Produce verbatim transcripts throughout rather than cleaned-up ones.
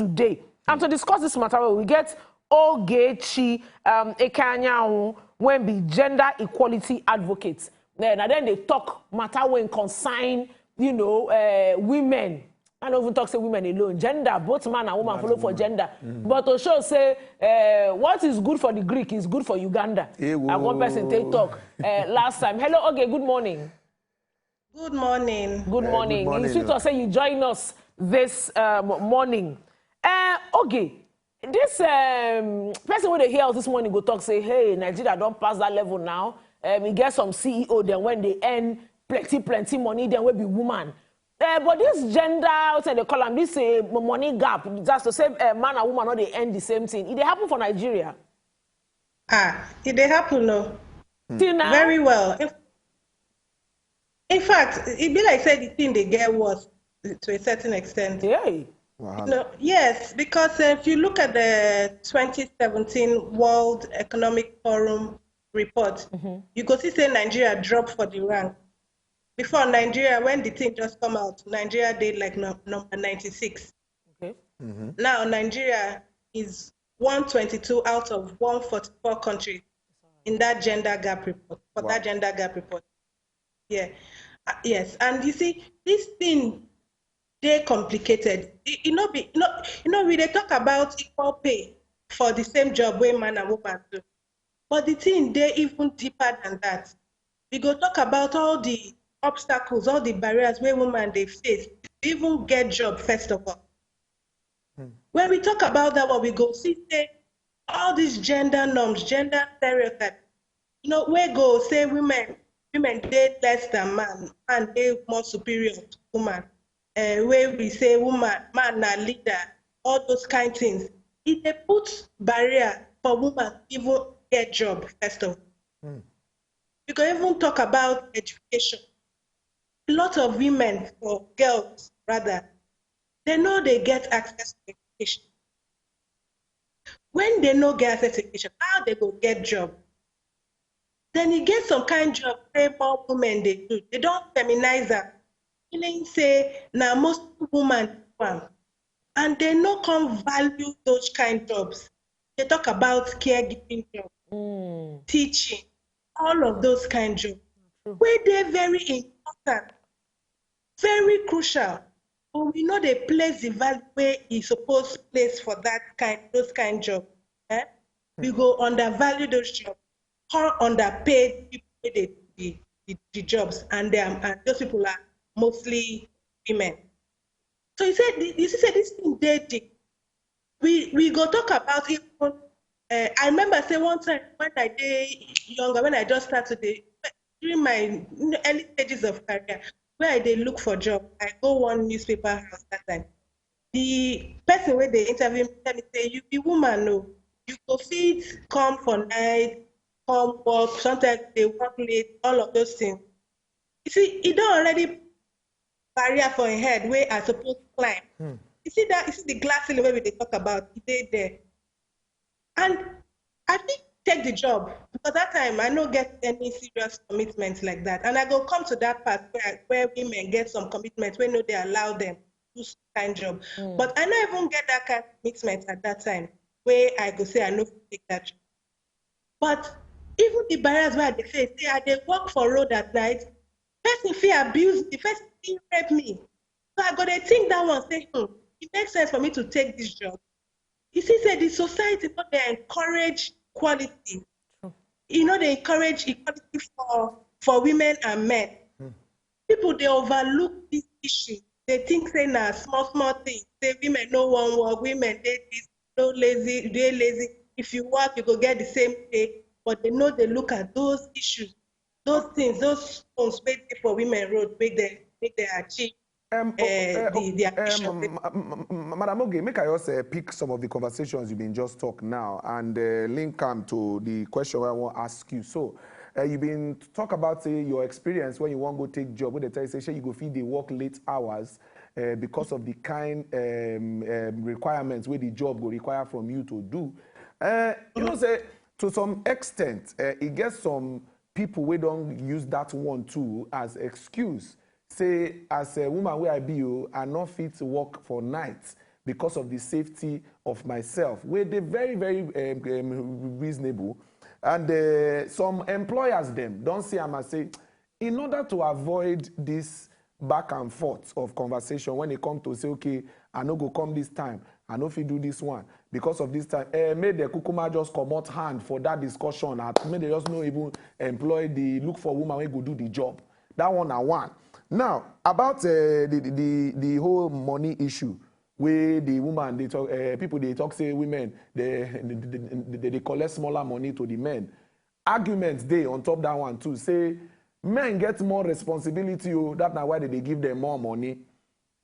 today. And to discuss this matter, we get Ogechi um, Ekanyahu, when be gender equality advocate. Eh, na then they talk matter when concern, you know, uh, women. I don't even talk say women alone. Gender, both man and woman follow for gender. But to show say uh, what is good for the Greek is good for Uganda. And one person take talk uh, last time. Hello, okay, good morning. Good morning. Good morning. Uh, good morning. It's sweet to say you join us this um, morning. Uh, okay, this um, person when they hear us this morning go talk say, hey, Nigeria don't pass that level now. Um, you get some C E O then when they earn plenty, plenty money, then will be woman. Uh, but this gender, what they call them, this uh, money gap, just to say uh, man and woman not they earn the same thing. It they happen for Nigeria. Ah, it they happen no. Till now? Very well. In fact, it be like say the thing they get worse to a certain extent. Yeah. Wow. No, yes, because if you look at the twenty seventeen World Economic Forum report, mm-hmm. you go see say Nigeria dropped for the rank. Before Nigeria, when the thing just come out, Nigeria did like no, number ninety-six. Okay. Mm-hmm. Now Nigeria is one twenty-two out of one forty-four countries in that gender gap report. For wow. that gender gap report. Yeah. Uh, yes. And you see, this thing, they complicated. You, you know, be, you know, you know, we they talk about equal pay for the same job where man and woman do. But the thing, they even deeper than that. We go talk about all the obstacles, all the barriers where women they face, even get job first of all. Hmm. When we talk about that one, we go see say all these gender norms, gender stereotypes, you know, we go say women, women they less than man, and they more superior to woman. Uh, where we say woman, man na leader, all those kind things. It they put barrier for women even get job first of all. Hmm. We can even talk about education. A lot of women or girls rather, they know they get access to education. When they no get access to education, how they go get job? Then you get some kind job where more women they do. They don't feminize them. Meaning say now most women do am. And they no come value those kind jobs. They talk about caregiving job, mm. teaching, all of those kind jobs. Where they're very important, very crucial. But we know they place the value where is supposed to place for that kind, those kind job. Eh? Mm. We go undervalue those jobs, or underpaid people the, the, the, the jobs, and them and those people are mostly women. So you said you said this thing they did. We we go talk about it. Uh, I remember say one time when I day younger, when I just started the, during my early stages of career, where I they look for job, I go one newspaper house that time. The person where they interview me tell me say you be woman no, you go fit come for night, come work. Sometimes they work late. All of those things. You see, it don't already barrier for a head where I supposed to climb. Hmm. You see that? You see the glass ceiling where they talk about? It ain't there. And I think take the job because that time I no get any serious commitment like that. And I go come to that part where, where women get some commitment where no they allow them to do some kind job. Mm. But I no even get that kind of commitment at that time where I go say I no take that job. But even the barriers where they face, say I they work for road at night, person feel abuse me, person feel rape me. So I go they think that one say, hmm, it makes sense for me to take this job. You see, say the society not they encourage quality. You know, they encourage equality for for women and men. Hmm. People they overlook this issue. They think say na small small thing. Say women no one work, women they this, no lazy, they lazy. If you work, you go get the same pay. But they know they look at those issues, those things, those stones waiting for women road, make them make them achieve. Um, uh, uh, the, the um, Madam Oge, make I also uh, pick some of the conversations you've been just talk now and uh, link them to the question I want to ask you. So, uh, you've been talk about uh, your experience when you want to go take job. When they tell you say, say you go feed the work late hours uh, because of the kind um, um, requirements where the job go require from you to do. Uh, you know, say to some extent, uh, it gets some people we don't use that one too as excuse. Say as a woman where I be you, I not fit work for nights because of the safety of myself, wey dey very, very um, um, reasonable. And uh, some employers dem don see am as say, in order to avoid this back and forth of conversation, when e come to say, okay, I no go come this time, I no fit do this one because of this time, eh, make the kukuma just comot hand for that discussion, and make they just no even employ the, look for woman wey go do the job. That one na one. Now, about uh, the, the the whole money issue, wey the woman dey talk, uh, people dey talk say women dey dey dey dey collect smaller money to the men. Argument dey on top that one too, say men get more responsibility o, that na why they dey give them more money.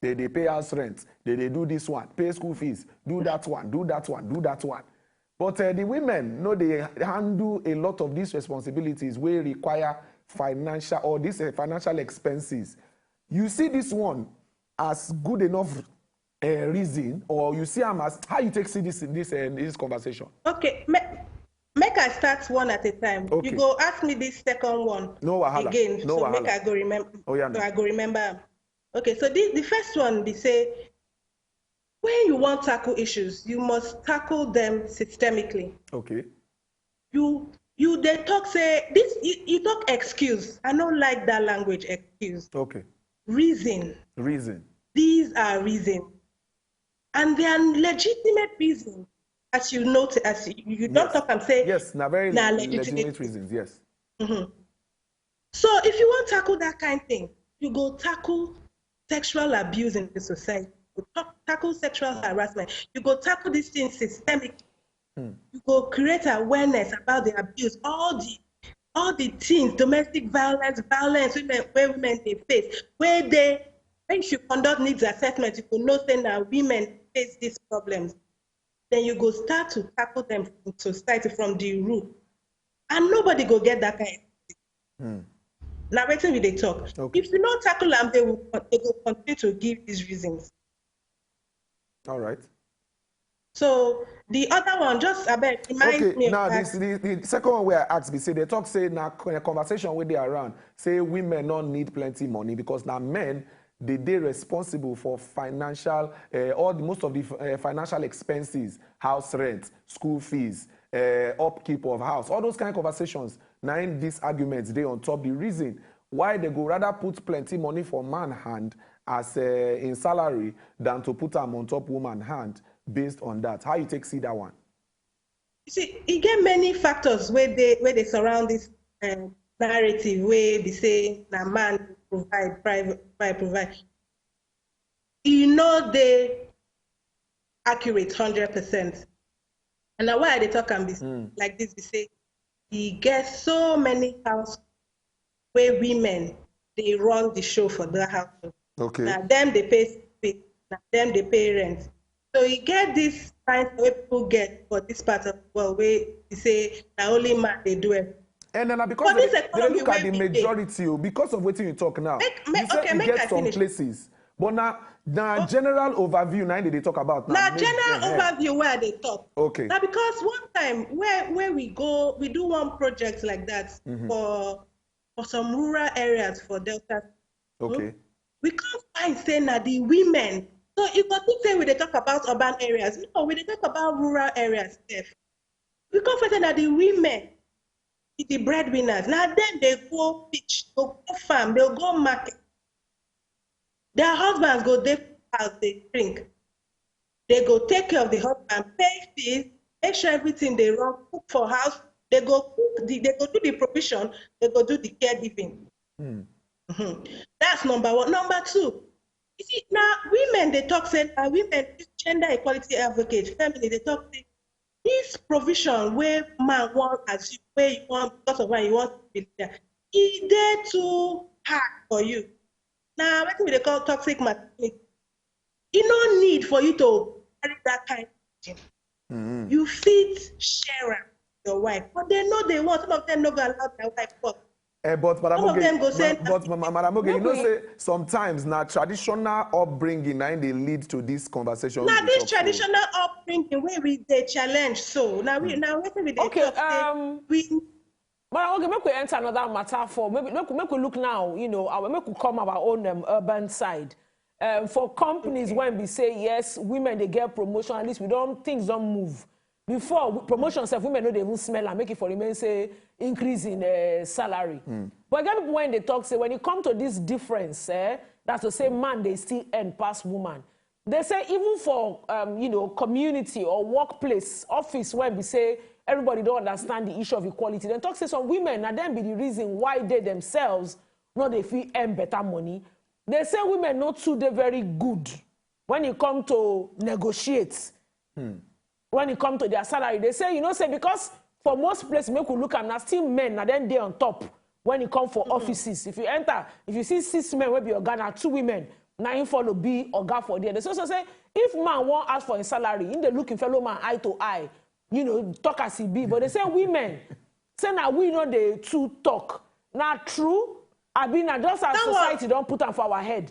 They dey pay house rent, they dey do this one, pay school fees, do that one, do that one, do that one. But uh, the women no dey handle a lot of these responsibilities wey require financial, or these uh, financial expenses. You see this one as good enough uh, reason, or you see am as, how you take see this this uh, this conversation? Okay, make, make I start one at a time. Okay. You go ask me this second one No wahala. again, No so wahala. Make I go remember. Oh, yeah, So no. I go remember am. Okay, so the, the first one be say, when you wan tackle issues, you must tackle them systemically. Okay. You you dey talk say this, you, you talk excuse. I no like that language, excuse. Okay. Reason. Reason. These are reason. And they are legitimate reason. As you note, as you, you don't Yes. talk and say, Yes, na very na legitimate, legitimate reasons. Yes. So if you want to tackle that kind of thing, you go tackle sexual abuse in the society. You go ta- tackle sexual harassment. You go tackle these things systemic. You go create awareness about the abuse, all the all the things, domestic violence, violence women where women they face, where they, if you conduct needs assessment, you go know say na women face these problems. Then you go start to tackle them in society from the root, and nobody go get that kind. Now wetin we dey talk. Okay. If you no tackle am, they will they go continue to give these reasons. All right. So the other one, just abeg, remind Okay, me now of this, that. the, the second one wey I ask be say they talk say na co- conversation wey dey around say women no need plenty money because na men dey dey responsible for financial uh, all the most of the uh, financial expenses, house rent, school fees, uh, upkeep of house, all those kind of conversations. Na in this argument dey on top. The reason why they go rather put plenty money for man hand as uh, in salary than to put am on top woman hand based on that. How you take see that one? You see, e get many factors wey dey wey dey surround this um, narrative wey be say na man provide, private provide provide. E no dey accurate hundred percent, and na why I dey talk am be like this be say e get so many house wey women dey run the show for the house. Okay. Na dem dey pay school fees, na dem dey pay rent. So e get this kind wey people get for this part of the world wey be say na only man dey do it. And then because But they, this they economy look at wey the we dey, majority o, because of wetin you talk now. Make- make- You say okay, you make get I some finish. Places, but now na general overview na im they dey talk about now. na Make- general eh, eh. Overview wey I dey talk. Okay. Na because one time where where we go, we do one project like that Mm-hmm. for for some rural areas for Delta. Okay. We come find say na the women. So you go think say we dey talk about urban areas. No, we dey talk about rural areas sef. We come find say na the women be the breadwinners. Na dem dey go beach, go go farm, dey go market. Their husbands go dey house dey drink. They go take care of the husband, pay fees, make sure everything dey run, cook for house. They go cook, the, they go do the provision, they go do the caregiving. Hmm. Mhm. That's number one. Number two, you see, now women they talk say, uh, women, this gender equality advocate, family, they talk say, this provision where man want as you, where you want, because of why you want to be there, e dey too hard for you. Now, what we dey call toxic masculinity. E no need for you to carry that kind of thing. Mm-hmm. You fit share am with your wife, but they know they want. Some of them no go allow their wife work. Eh, but Madam Some of Oge, them go ma- say, but Ma- Ma- Madam Oge, you Make know we- say sometimes na traditional upbringing na im dey lead to this conversation. Now we this talk so. Traditional upbringing where we dey challenge. So now we now wetin we dey Okay, talk say um, we But okay, make we enter another matter for maybe make, we- make we look now, you know, our, make we come our own um, urban side. Um, for companies, when we say yes, women they get promotion, at least we don't, things don't move. Before, w- promotion sef, women no dey even smell am, make it for remain say increase in uh, salary. But again, people when they talk say when it come to this difference, eh, that's to say man they still earn pass woman. They say even for um, you know, community or workplace, office, when we say everybody don't understand the issue of equality, then talk say some women, and then be the reason why they themselves no they feel earn better money. They say women not too they very good when it come to negotiate. When it come to their salary, they say, you know, say because for most places, make we look am, na still men, na then they on top. When it come for offices, if you enter, if you see six men, will be oga, na two women, na him follow be oga for there. They also say if man won't ask for his salary, in the looking fellow man eye to eye, you know, talk as he be. But they say women, say now we know they too talk. Not true. I mean, na just as That one- society don't put am for our head.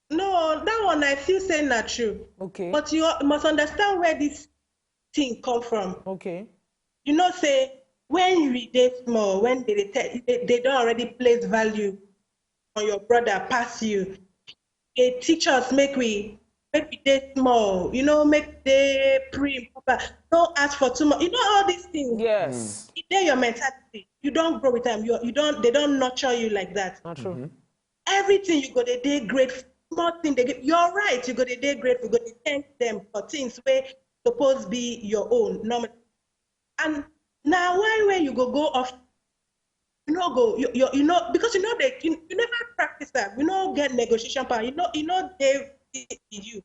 No, that one I feel say not true. Okay. But you must understand where this thing come from. Okay. You know, say when you dey small, when they dey tell, they, they don't already place value on your brother pass you. They teach us make we make we dey small. You know, make they prim proper. Don't ask for too much. You know all these things. Yes. It dey your mentality. You don't grow with them. You you don't. They don't nurture you like that. Not true. Everything you go dey dey grateful. Small thing they give. You're right. You go dey dey grateful. Go dey thank them for things where suppose be your own. Normal. And now why when you go go off, you know go you you, you know because you know they you, you never practice that. You know get negotiation power. You know you know they you.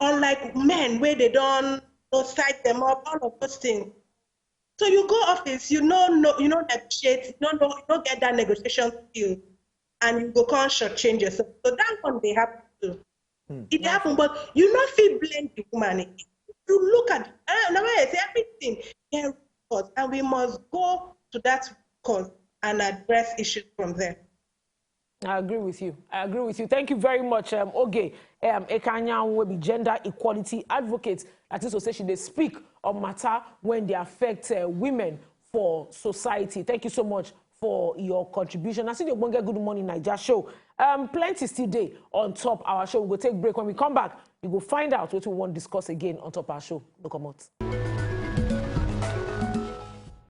Unlike men where they don't go side them up, all of those things. So you go office, you know, no, you know, negotiate, you know, no, you don't get that negotiation skill, and you go come short change yourself. So that one they happen too. It happen, but you not feel blame the woman. Again. You look at uh, now I say everything get cause, and we must go to that cause and address issues from there. I agree with you. I agree with you. Thank you very much, um, Oge. Um, Ekanyan will be gender equality advocate. That is to say, she they speak on matter when they affect uh, women for society. Thank you so much for your contribution. I see the Bonga Good Morning Niger show. Um, plenty still day on top our show. We go take break. When we come back, you go find out what we want to discuss again on top our show. Look out.